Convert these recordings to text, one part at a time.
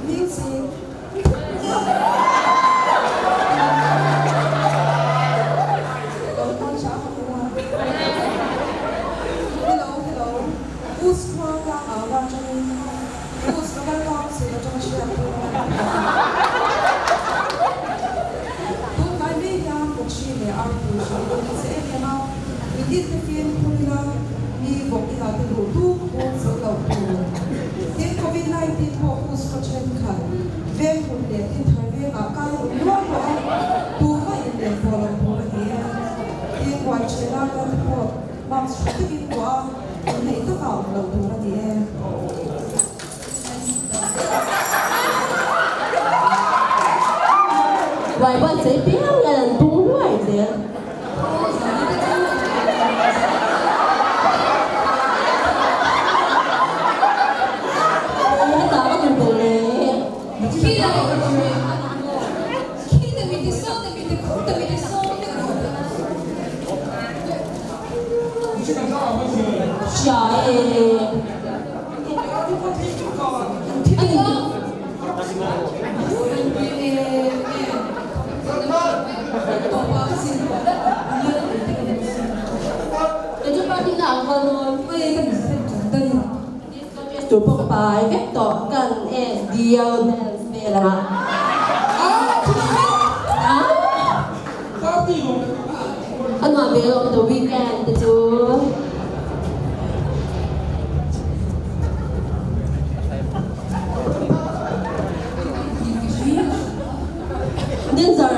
Music. Lo hmang hram ang u a. Hello, hello. Us khua tlang au la atangin Us Local Council atanga hriat tur a ni. Tunhnai mai hian Vawkhri leh Arpui hri pawh ni che em em a, mitin te fimkhur ila mi vawk inah te duh tuk bur zo loh tur. Tin, Covid 19 pawh us khaw thenkhat veng hmun leh tin thar vengah kai awm nual tawh a, tumah in leh pawh loh tur a ni e. Tin, huai thehna kal te pawh mask tha takin vuah a, inneih takah awm loh tur a ni e. Huai buatsaih piang hian an pung hluai zel. Hria e. Tur pawh ka pai vek tawh kan SDO dance vel anga a nuam ve lawm the weekend te chu. Dancer.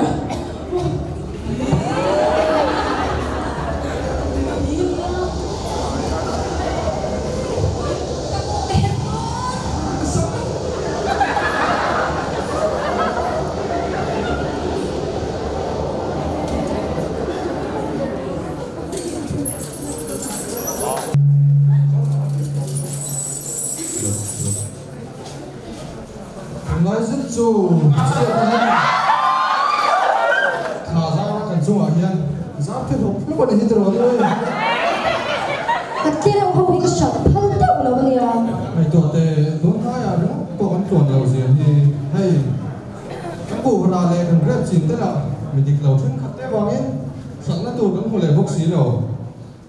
Tunlai zet chu chhiatna hian thla zar kan chungah hian zar phe hlawp hlawp a ni hi tiraw ni oi. Ka tlereuh ho hi ka hriat phal deuh lo a nia. Ngaihtuah teh tun hnaiah ringawt pawh kan tluan lo zia hi hei kan buhra leh kan rep chin te lah mi dik lo thenkhat te vangin hralhna tur kan hmu leh bawk si lo.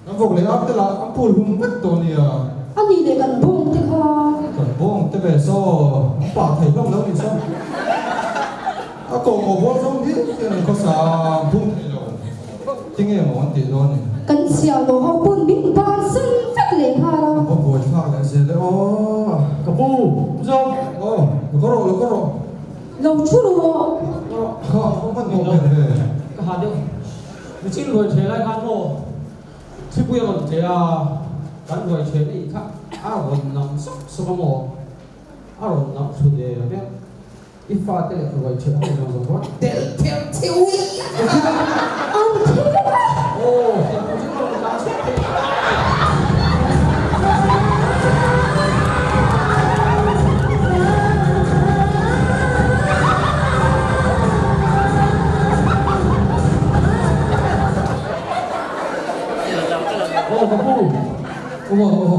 Kan vawk leh arte lah an phul hum vek tawh nia. A nih leh kan bawng te kha. Kan bawng te ve saw an pah thei hlawm lo nih saw. A kawh kawh bawr zawng hi hian an khawsa an phung thei lo. Tinge maw an tih dawn ni. Kan chhiahhlawh ho pawn min bansan vek leh nghal a. A va buai thlak leh zel e aw. Ka pu, Pu Zawm. Aw, lo ka rawh, lo ka rawh. Lo thu rawh. Kha, a va hmanhmawh hmel ve. Ka ha deuh. Michin ruai ṭhe lai khan maw thlipui a rawn tle a, kan ruai ṭhe na ih kha a rawn nam sawk sawk a maw, a rawn nam thlu der der. I fate leh ruai ṭhe ho zawng zawng kha tel ther cheu i An thi vek a! Aw, thlipui chu a rawn tlan chhuak thei. Aw ka pu, i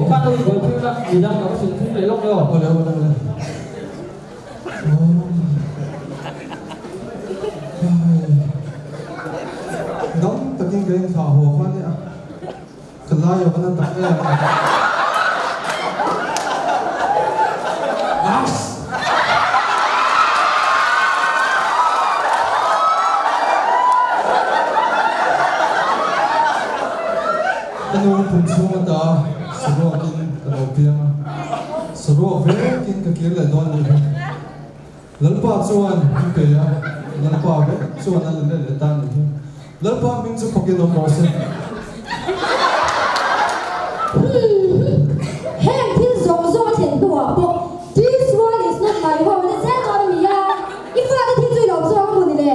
khan lo i buai pui la, midang ka va hrilh thung leh lawk emaw? Awle awle awle. Dam takin ka inthlah haw kha nia. Ka lai a va na tak em. Ka nu pum chhung ata saruakin ka lo piang a, saruak vekin ka kir leh dawn nih hi. Lalpa chuan min pe a, Lalpa vek chuan a la let leh ta nih hi. Lalpa hming chu fakin awm rawh se. Humm heng thil zawng zawng a thlen hnuah pawh This world is not my home na zel dawn a ni a, i fate thil chu i lawm zawk a hmun le,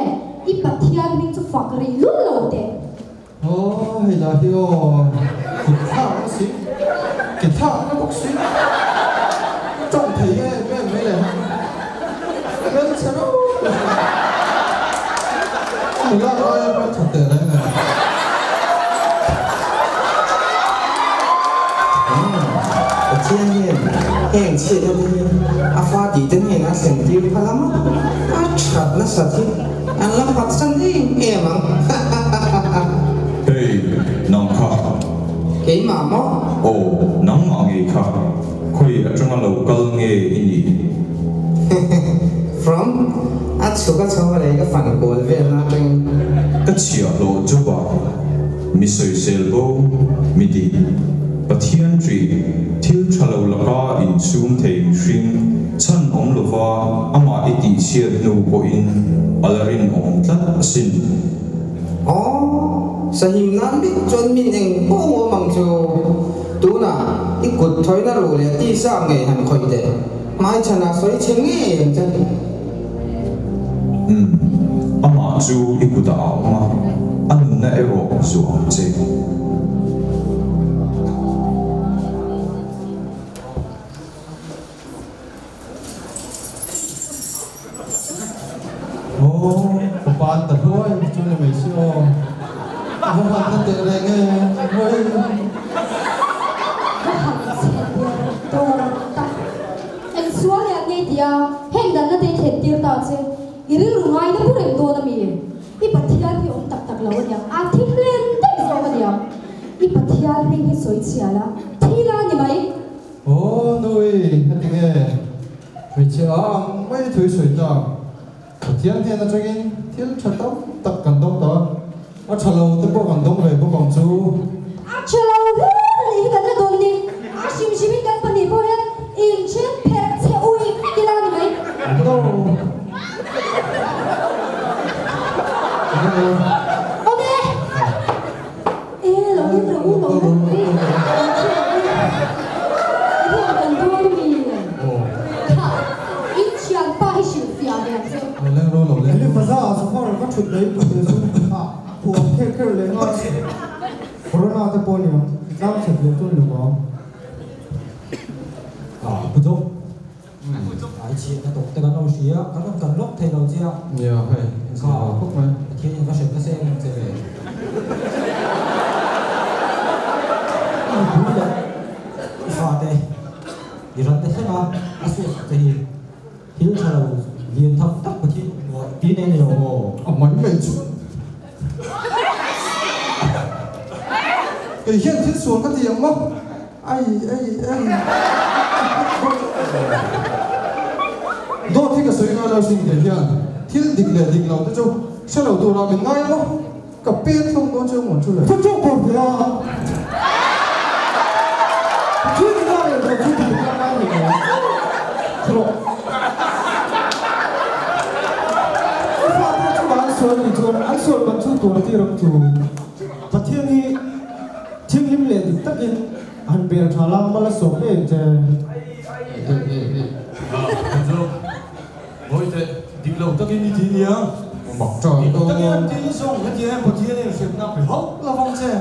i Pathian hming chu fak rih lul lo teh. Aw hei lah hi aw kut thlak na si, ke thlak na bawk si, ka tawng thei em em mai le, ka hmelchhe reuh reuh a, nula aia hmeltha teh reng nen. Pathian hian heng chhiatna te hi a fa tih te hnenah. thlen tir phal ang a, a that nasat hi an la phatsan em em ang. Hahahaha. Hey, nang kha. Keimah maw? Aw, nangmah ngei kha. Khawi atanga lo kal nge i nih? From, a chhuk a chho a lei ka fan kual vel na atangin. Ka chhiahhlawh Job-a mi sawisel bo, mi dik, Pathian ṭih, thil ṭha lo laka insum thei mihring chhan awm lova amah i tihchhiat hnu pawhin a la rinawm tlat asin. Aw, sahim nan bik chuan min eng pawh ngawm ang chu. Tunah i kut thawina ruh leh tisa ngei han khawih teh. Hmaichhanah sawi chhe ngei ang che. Umm, amah chu i kutah a awm a, a nunna erawh zuah ang che. Aw, ka pan ta hluai chu ni mai si aw. A va han na teh reng e, hluai. Ka han chhe der dawr tak. Eng sual lian ngei tia heng danna te i thlen tir ta che, i rilru ngai na pu reng dawn a mi? I Pathian hi awm tak tak lo a niang, a thi hlen daih zawk a niang. I Pathian hming hi sawi chhia la, thi la ni mai. Aw nui, heti nge hmeichhe a ang mai thui sawi ta. Pathian hnen atangin thil tha tam tak kan dawng ta a, a tha lo te pawh kan dawng ve bawk ang chu. A tha lo hle a nih hi kan la dawn ni. A hrim hrimin kan pahnih pawh hian inthen pherh che ui vek ila a ni mai. No. Awm e. E lo lim rawh u lo lim rawh u Ruah kan dawn mi kha in thianpa hi hrilh fiah ve ang che. Lo leng rawh lo leng. Elifaza Zafar ka thut mai tu te chu a puam kher kher leh nghal Corona te pawh aniang tlang chhet leh chu ni lo vang. Ah pu Jok. Ai chhiat na tawk te kan lo hria, kan rawn kan lawk thei lo che a. Nia hei, in chhiat lo khawp mai. Pathian in va hrem nasa em em che ve. I nupui leh i fate i ran te thleng a, a suah sak che hi thil tha lo lian tham tak Pathian nuah ti nei ni lo maw? A mai mai chu. Kei hian thil sual ka ti ang maw? Ai ai ai. Dawt hi ka sawi ngai lo sin kei hian thil dik leh dik lo te chu hre lo tura min ngai emaw ka pek hlawm dawn chu emaw chu le. Thu chu pawh ve a. Thil dik lak leh lo chu ti dik lak ngai ni lo. Thu rawh. I fate chungah an sual nih chuan an sual man chu tuar tir ang chu. Pathian hi. Thinghlim leh dik takin han bel tha la, mal a sawm ngei ang che. Ngawi teh, dik lo takin i ti nia. Dik takin an ti zawng hetiang hian Pathian hian hremna a pe hauh lo vang che.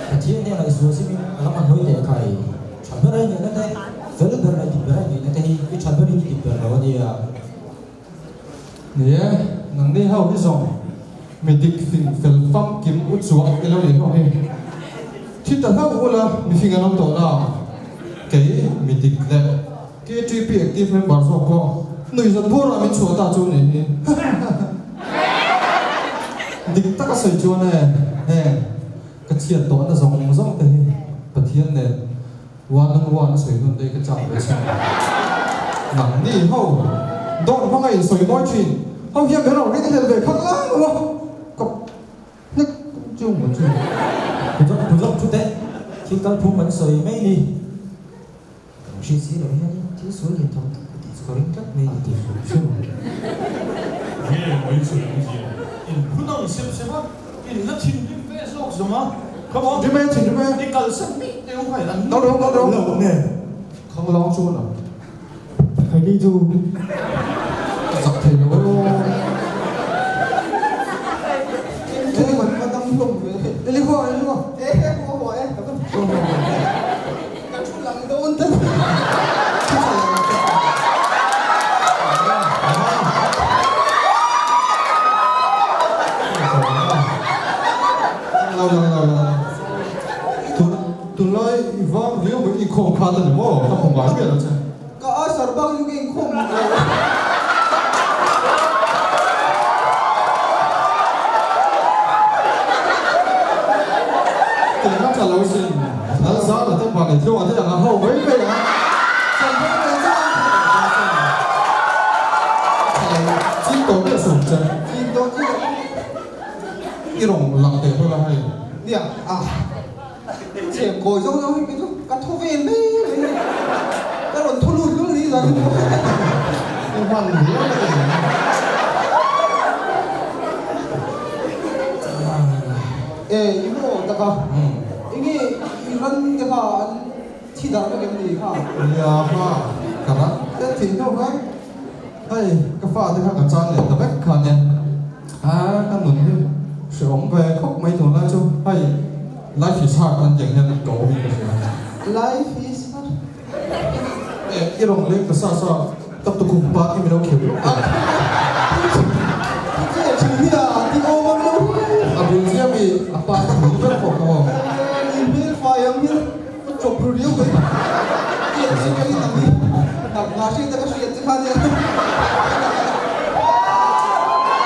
Pathian hian a isual simin a lam an hawi teh khai. Tha ber a inneihna te, fel ber leh dik ber a inneihna te hi i tha berin i dik ber lo a nia. Ni e, nangni ho hi zawng mi dik fing fel famkim u chuah i lo nih ho hi. Thi ta hlauh ula mi fing an awm tawh na, kei mi dik leh KTP active member zawk pawh nuihzat bur ah min chhuah ta chu nih hi. Dik taka sawi chuan e, heng ka chhiat tawhna zawng zawng te hi Pathian nen One on one a sawi hun te ka chak ve chhin. Nangni ho dawr hmanga in sawi mawi thin ho hian min rawn ring hlel ve khang lang lo a, ka hnek chu maw chu. Pujawk pujawk thu teh thil kal phung kan sawi mai ni. Kan hriat si lo hian in thil sual lian tham tak ka tih chu ka ring tlat mai ni tih hrim hrim. Nge mawi sawi ang zia in phun ang sep sep a. In la thinrim ve zawk zawng a, come on. Thinrim e, thinrim e. I kalsan mi teu kha in an No no no no. Lo nge. Khang lang chuan a. Khaini chu. Zak thei lo e aw. Thil man ka dam hlawm ve. Eli hua, eli hua. E he hua hua e. Ka thu lang dawn ta. Lo lo lo lo. Tun tunlai i vang riau mai inkhawm kha ta ni maw? Ka hmu ngai miah lo che. Ka usher bak chu ka inkhawm lo. Eng a tha lo sin. Lalzala te pa leh Tluanga te ang a ho mai mai a. Chanvo nei chu an tha lo ta sin. A tha lo chin tawh miah suh che. Chin tawh chiah. I rawn lang teh hlawk a hei. Nia a. Chhem kawi zo zo hi kei chu ka thaw ve mai mai a ni. Ka rawn thaw lut lul ni zan hi pawh. I hman viau na ka ni. E i maw tak a, enge i ran te kha an thi darh vek em ni kha? Nia ha, ka ran te thih hnu khan hei ka fate kha ka chan leh ta vek kha nia. A ka nun hi hrehawm ve khawp mai tunlai chu hei life is hard an tih ang hian ka awm in ka hria. Life is hard. E i rawn leng ta sa sa ka tukhum pa i milo kheu lawk teh. Thu che thin hi a ti awm ang lo. A bul chiah mi a pa ka hmu ber pawh ka awm. I hmel fai ang hian ka chawp ru riau mai. Tiang che ka in ang hi hnap nga hriat a ka hriat che kha nia.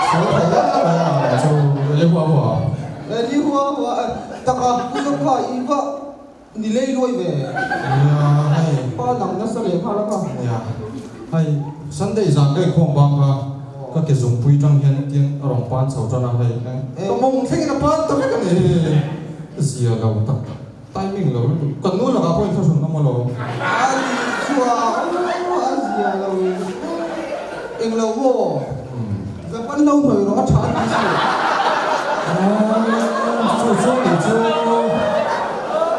Sawi thei hle mai a chu li hua hua. Li hua hua tak a pu zawk kha i va ni lei luai ve. Nia hei. Pa nang nasa leh nghal a kha. Nia hei Sunday zan ka inkhawm bang kha ka ke zungpui tang hian tiang a rawn pan chho tan a hei ka mawng thlengin a pan ta vek a ni zia lo tak. Timing lo lutuk. Kan nu lakah pawh inthlahrun awm alawm. A ni chua aw a zia lo eng lo maw? Japan lo hnawih rawh a tha a ti si. Aaa chu chuan kei chu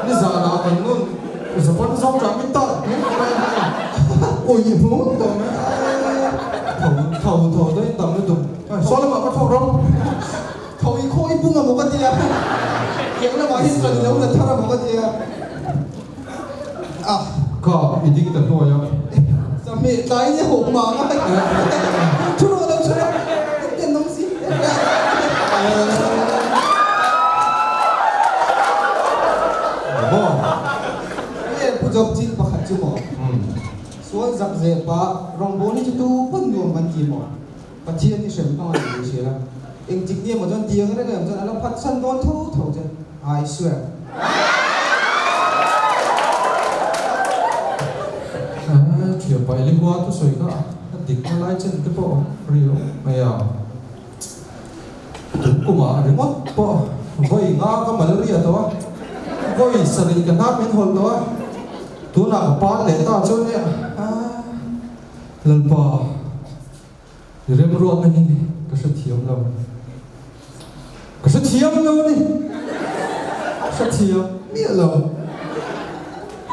nizanah kan nun Japan zawng tah min tah nghek mai a ui hmu tawh mai a tho tho tho daih tam lutuk. Saw lamah ka thawk rawh. Tho i khawi bung a maw ka tia, tiang lamah hian kan lo la thar a maw ka tia. Ah. Ka i ding ta hnuai a. Chawhmeh tlai nia hawk mang a. Thu rawh lo thu rawh, in ten nawm si. Maw. Nge Pu Job thil pakhat chu maw? Sual zak zeh pah rawngbawl hi chu tu pawn nuam kan ti maw? Pathian i hrem hmang a ni tih hria la, engtik ni emaw chuan tiang reng em chuan a la phatsan dawn tho tho che, I swear. Thiam paih leh hua thusawi kha a dik na lai chen te pawh riau mai a. Tun kumah ringawt pawh vawi nga ka malaria tawh a, vawi sarih ka hnar min hawlh tawh a, tunah ka pan leh ta chuan nia. Lalpa. I remruatna hi ka hrethiam lo. Ka hrethiam lo a ni. Hrethiam miah lo.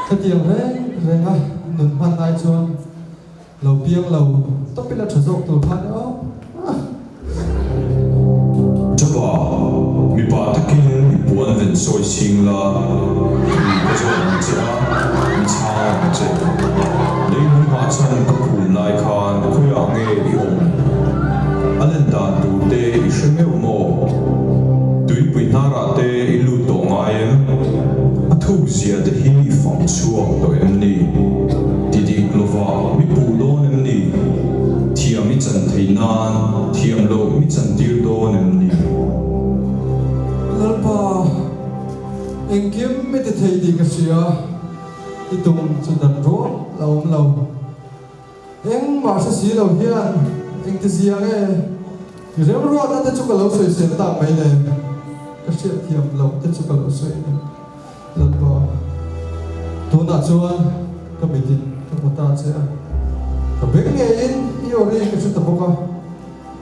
Hetiang reng renga nun hman lai chuan lo piang lo tawp ila tha zawk tur kha ni aw. Chapa, mipa takin i puan ven sawi chhing la, thu ka zawt ang che a, mi chhang ang che. Leilung hah chhan ka phum lai khan khawiah nge i awm? A len dan tur te i hre meuh maw? Tuipui hnarah te i lut tawh ngai em? A thuk zia te hi i fang chhuak tawh em ni? Ti dik lovah mi puh dawn em ni? Thiam i chan theih nan thiam loh mi chan tir dawn em ni? Lalpa, engkim mi ti thei tih ka hria. I tum chu dan rual a awm lo. Engmah hre si lo hian engti zia nge i remruatna te chu ka lo sawisel tak mai le? Ka hriatthiam loh te chu ka lo sawi a ni. Lalpa, tunah chuan ka mitin ka hmu ta che a, ka beng ngeiin i aw ri ka hre ta bawk a,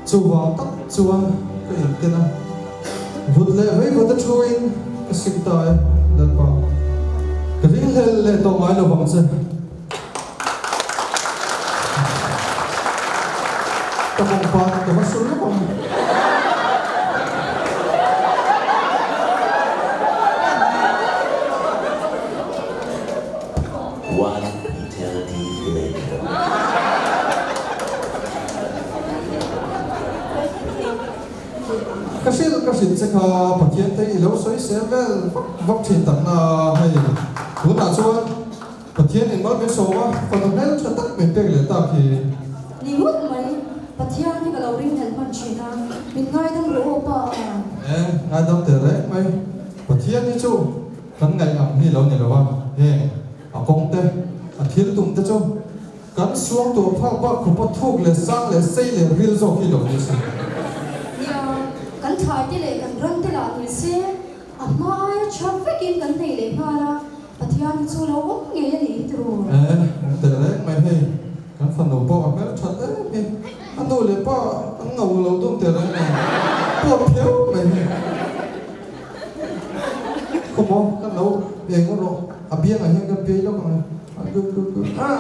chuvang tak chuan ka inten a, vut leh veivut a thuin ka sim ta e, Lalpa, ka ringhlel leh tawh ngai lo vang che. Ka kawngpa ka va sul lawk ang. One eternity later. Ka hrilh ka hrilh che kha Pathian te i lo sawi sel vel vak vak thin tak na hei. Tunah chuan Pathian in mal min sawm a, fanu hmel tha tak min pek leh tak hi. Ni ngawt mai, Pathian hi ka lo ringhlelh hman thin a, min ngaidam rawh aw pa a. E, ngaidam teh reng mai. Pathian hi chu kan ngaih ang hi lo ni lo a, heng a kawng te, a thil tum te chu kan suang tur phak bak khawpa thuk leh sang leh sei leh ril zawk hi lo ni si. Nia, kan thlai te leh kan ran te lah ni se, A hma aia tha vekin kan nei leh nghal a, Pathian hi chu lo awm ngei a nih hi tiraw? E, awm teh reng mai hei, kan fanu pawh a hmel that em hi, a nu leh pa an ngo lo dun teh reng mai, pawt pheu mai hei. Khawmaw, kan lo eng rawh, a biangah hian kan piai lawk ang e, a guk guk guk ah.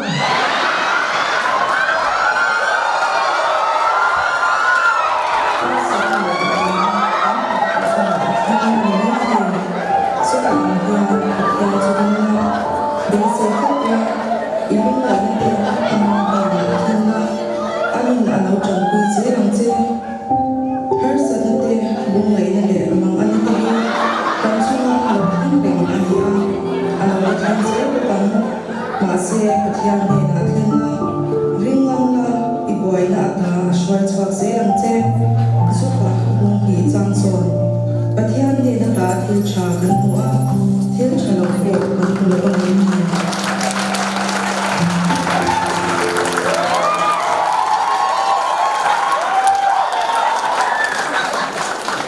Mahse, Pathian hnenah thleng la, ring ngam la, i buaina ata a hruai chhuak zel ang che. Zupa bung hnih chang chuan Pathian hnena ta thil tha kan hmuh.